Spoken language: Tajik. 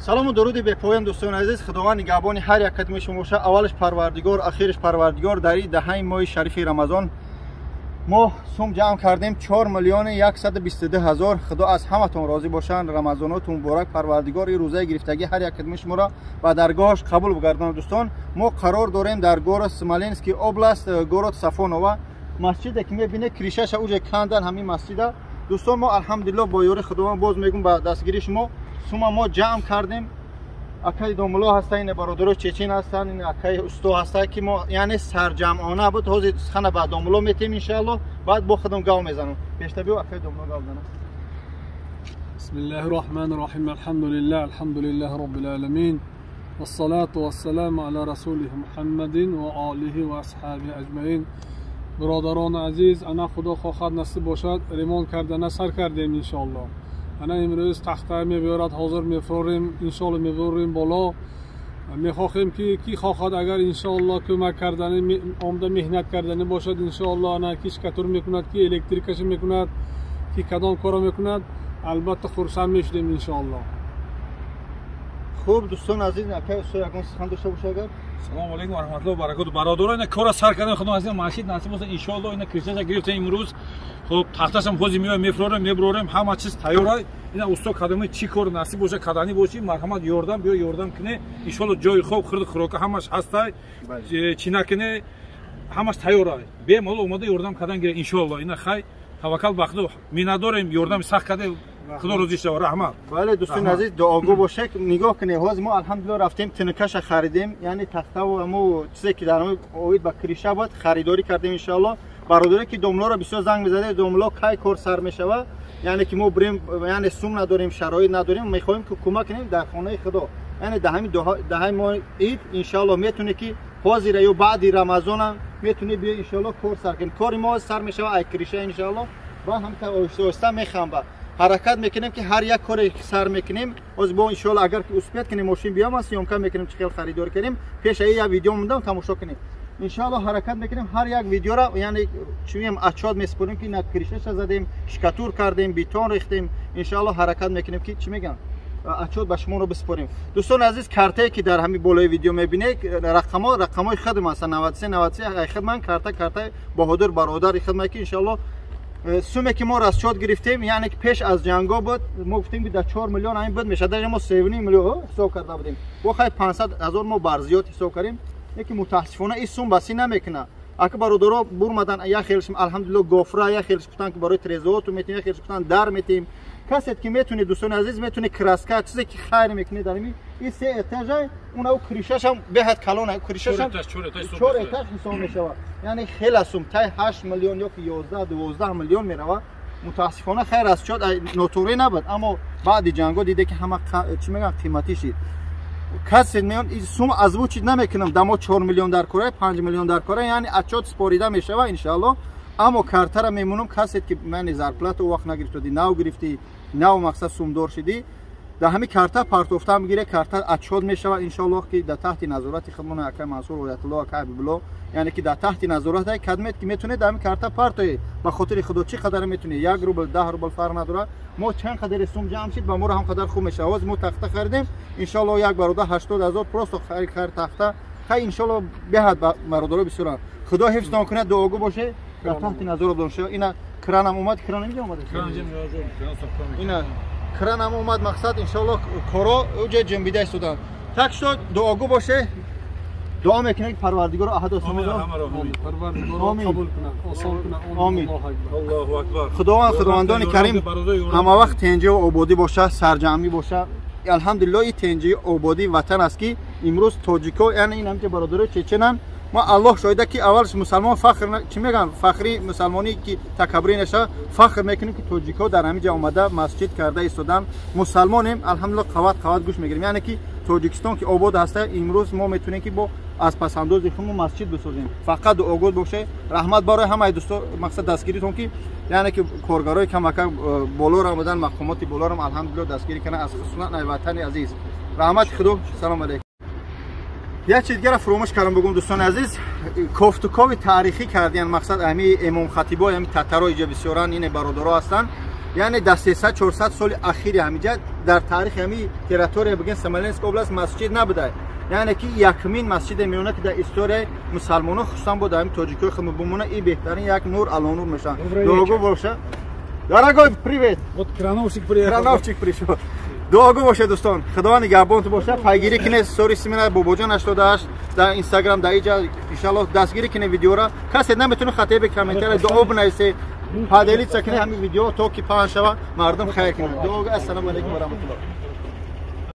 Салому дуруди бепоён, дӯстони азиз. Худованд нигаҳбони ҳар як қадами шумо бошад. Аввалаш Парвардигор, ахираш Парвардигор. Дар ин даҳаи моҳи шарифи Рамазон мо сум ҷамъ кардем 4 миллиони 122 ҳазор. Худо аз ҳаматон розӣ бошанд. Рамазонотон муборак. Парвардигор ин рӯзаи гирифтагӣ ҳар як қадами шуморо ба даргоҳаш қабул бигардонад. Дӯстон, мо қарор дорем дар город Смоленский область, город Сафонова. Масҷиде ки мебинед, крыша ша уҷа кандан, ҳамин масҷида. Дӯстон, мо алҳамдулилло бо ёри Худованд, боз мегӯм, ба дастгири шумо сума мо ҷамъ кардем. Акаи домуло ҳастанд, ин бародарои чечен ҳастанд, ин акаи усто ҳастанд, ки мо яъне сарҷамъона буд. Ҳозир сухана ба домуло метем, иншаалло, баъд бо худам гав мезанам. Пешта биё, акаи домуло гав занам. بسم الله الرحمن الرحيم. الحمد لله، الحمد لله رب العالمين، والصلاة والسلام على رسوله محمد وآله وأصحابه أجمعين. Бародарони азиз, ана худо хоҳад, насиб бошад, ремонт кардана сар кардем, иншоалло. Ана имрӯз тахта мебиёрад, ҳозир мефурорем, иншоалло, мебурем боло. Мехоҳем ки ки хоҳад, агар иншоалло кӯмак кардани, омда меҳнат кардани бошад, иншоалло, ана ки штукатур мекунад, ки электрика ша мекунад, ки кадом коро мекунад, албатта хурсанд мешудем, иншоалло. Хуб, дӯстони азиз, акаи усто ягон сухан дошта боша агар. Салому алейкум ва раҳматуллоҳи ва баракоту. Бародаро, ина кора сар кардем, худо азиз, масҷид насиб бошад, иншоалло. Ина крыша ша гирифтем имрӯз. Хуб, тахташам ҳозир меоем, мефурорем, мебурорем, ҳама чиз тайёра. Ина усто кадоми чӣ кор насиб боша, каданӣ бошӣ, марҳамат, ёрдам биё, ёрдам куне, иншоалло. Ҷои хоб, хӯрду хӯрока ҳамаш ҳастай, чӣ накуне, ҳамаш тайёра. Бемалол омада ёрдам кардан гире, иншоалло. Ина хай, таваккал ба Худо, миннатдорем, ёрдами сахт карде, худо розӣ шава, раҳмат. Бале, дӯстони азиз, дуогӯ бошед. Нигоҳ кунед, ҳозир мо алҳамдулилло рафтем, тинка ша харидем, яъне тахтаву ҳамо чизе ки дар оид ба крыша буд, харидорӣ кардем, иншоалло. Бародаре ки домлоро бисёр занг мезаде, домло кай кор сар мешава, яъне ки мо бирем, яъне сум надорем, шароит надорем, мехоҳем ки кӯмак кунем дар хонаи худо, яъне даҳами даҳаи моҳи ид, иншоалло. Метавонед ки ҳозира ё баъди Рамазонам метавонед биё, иншоалло, кор сар кунем. Кори мо сар мешава ай крыша, иншоалло, ва ҳамта оҳиста оҳиста мехамба. Ҳаракат мекунем ки ҳар як коре сар мекунем. Ҳозир бо иншоалло, агар ки успеть кунем, мошин биём, съёмка мекунем, чӣ хел харидорӣ кардем. Пеша як видео мондам, тамошо кунем, иншоалло. Ҳаракат мекунем, ҳар як видеора, яъне чӣ мегӯям, отчёт месупорем, ки на крыша ша задем, штукатур кардем, бетон рехтем. Иншоалло, ҳаракат мекунем ки, чӣ мегӯям, отчёт ба шуморо бисупорем. Дӯстони азиз, картае ки дар ҳамин болои видео мебинед, рақамҳо рақамҳои худам ҳастанд, 93 93 хидман. Карта картаи Баҳодур бародари хидмат, ки иншоалло суме ки мо расчёт гирифтем, яъне ки пеш аз ҷанго буд, мо гуфтем ки дар 4 миллион ҳамин буд мешад, даже мо 3,5 миллион ҳисоб карда будем, бо хай 500 ҳазор мо барзиёд ҳисоб кардем. Лекин мутаассифона ин сум басӣ намекунад. Ака бародаро бурмадан, як хелш алҳамдулилло гофра, як хелш гуфтан ки барои трезооту метем, як хелш гуфтан дар метем. Касет ки метунед, дӯстони азиз, метунед краска, чизе ки хайр мекунед. Дар ин се этаж а, уна крыша шам беҳад калона, крыша шам чор этаж ҳисоб мешавад, яъне хела сум тай 8 миллион ё ки 11 12 миллион меравад. Мутаассифона, хайр, расчёт нотуре набуд, аммо баъди ҷанго диде ки ҳама, чӣ мегӯям, қиматӣ шид. Касе меон сум озвучить намекунам, дамо 4 миллион дар кора, 5 миллион дар кора, яъне отчёт спорида мешава, иншаалло. Аммо картара мемонам. Касет ки мани зарплата вақт нагирифтоди, нав гирифтӣ, нав мақсад сумдор шидӣ, дар ҳамин карта партофта мегире, карта отчёт мешава, иншоаллоҳ, ки дар таҳти назорати худмон акай Мансур Оятулло, акай Ҳабибулло, яъне ки дар таҳти назорат кадмет ки метавонед дар ҳамин карта партоед. Ба хотири худо, чӣ қадар метавонед, 1 рубл, 10 рубл, фарқ надорад. Мо чанд қадаре сум ҷамъ шид, ба моро ҳам қадар хуб мешавад. Ҳозир мо тахта харидем, иншоалло, як бародар 80 000 просто харид тахта. Хай, иншоалло, беҳад бародаро бисёранд. Худо ҳифзтон кунад, дуогӯ бошед, дар таҳти назорат бошед. Ина кранам омад, кран инҷа омад, ина кранам омад. Мақсад, иншоалло, коро уҷа ҷанбида истоданд. Так что дуогӯ боше, дуо мекунем ки Парвардигоро аҳад. Омин. Худованд, худовандони карим, ҳама вақт тенҷиву ободӣ боша, сарҷамъӣ боша. Алҳамдулилло, ин тенҷии ободии ватан аст, ки имрӯз тоҷико, яъне ин ҳамча бародарои чеченанд. Ма Аллоҳ шоҳида, ки аввалш мусалмон фахр, чӣ мегӯям, фахри мусалмонӣ ки такаббурӣ наша, фахр мекунем, ки тоҷикҳо дар ҳамин ҷа омада масҷид карда истоданд. Мусалмонем, алҳамдулилло, қават қават гӯш мегирем. Яъне ки Тоҷикистон ки обод ҳаста, имрӯз мо метавонем ки бо аз пасандози худмо масҷид бисозем. Фақат дуогӯ боше. Раҳмат барои ҳамаи дӯсто, мақсад дастгиритон, ки яъне ки коргарои камака болоро омадан, мақомоти болорам алҳамдулилло дастгирӣ карданд, аз хусусан ватани азиз. Раҳмати худо, салом алейкум. Як чиз дигара фуромӯш кардам бигӯм, дӯстони азиз. Кофтукови таърихӣ кардиян, мақсад ҳами имомхатибо, ҳами татаро иҷа бисёран, ине бародаро ҳастанд, яъне дар 300 400 соли ахири ҳамиҷа. дар таърихи ҳамин территория бигем Смоленск област масҷид набуда. Яъне ки якмин масҷиде меона ки дар историяи мусалмонон, хусусан бо дар ҳамин тоҷикои худ бимона, и беҳтарин як нур ало нур мешавад. Дуогӯ боша. Дорогой, привет. Вот крановщик приехал. Крановщик пришел. Дуогӯ бошед, дӯстон, Худованд нигаҳбонтон боша. Пайгирӣ кунед сторис мина Бобоҷон 88 дар Инстаграм, дар иҷа иншаллоҳ дастгирӣ кунед видеора. Касе наметавонад хатое бе комментария дуо бинависед, поделиться кунед ҳамин видео, то ки паҳн шава, мардум хайр кунад. Дуогӯ. Ассалому алайкум ва раҳматуллоҳ.